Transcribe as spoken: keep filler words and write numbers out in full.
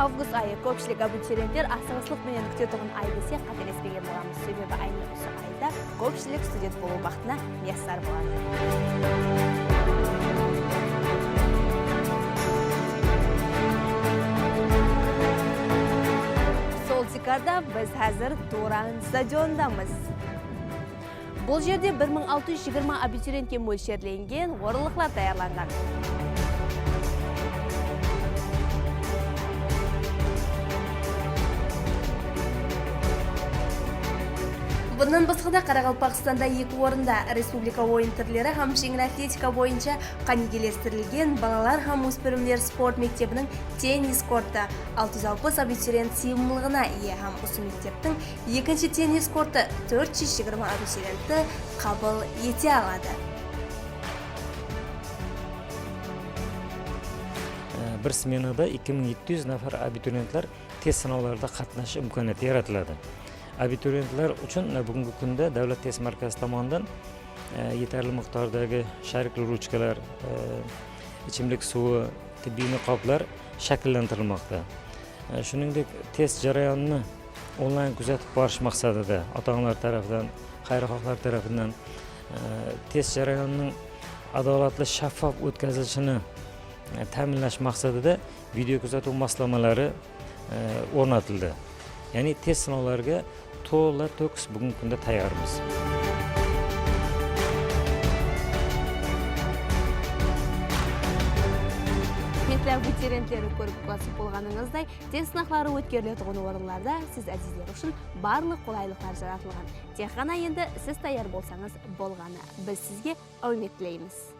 Avgust ayı kópshilik abiturientler asıǵıslıq penen kútetuǵın ay desek, qátelespegen bolamız. Sebebi áyne usı ayda kópshilik student bolıw baxtına miyassar boladı. Sol tiykarda biz házir Turan stadionındamız. Bul jerde bir mıń altı júz jigirma abiturientke mólsherlengen orınlıqlar tayarlanǵan. Bunnan basqa da Qaraqalpaqstanda eki orında respublika oyın túrleri hám jeńil atletika boyınsha qánigelestirilgen balalar hám óspirimler sport mektebiniń tennis kortı altı júz alpıs abiturient sıyımlılıǵına iye hám usı mekteptiń ekinshi tennis kortı tórt júz jigirma abiturientti qabıl ete aladı. E, bir smenada eki mıń jeti júz nafar abiturientler test sınawlarida qatnashish imkoniyati yaratiladi. Abiturientler uchun, e, bugungi kunda Davlat test markazi tomonidan, e, yetarli miqdordagi sharikli ruchkalar, e, ichimlik suvi, tibbiy niqoblar shakllantirilmoqda. E, shuningdek, test jarayonini onlayn kuzatib borish maqsadida ota-onalar tarafidan, xayrixohlar tarafidan, e, test jarayonining adolatli, shaffof o'tkazilishini, e, ta'minlash maqsadida video kuzatuv moslamalari, e, o'rnatildi. Ya'ni test sinovlariga to'la-to'kis bugungi kunda tayyormiz. Húrmetli abiturientlerdi kórip quvanatıp bolǵanıńızday, test sınaqları ótkeriletuǵın orınlarda siz, ázizler, ushın barlıq qolaylıqlar jaratılǵan. Tek ǵana endi siz tayar bolsańız bolǵanı. Biz sizge áwmet tileymiz.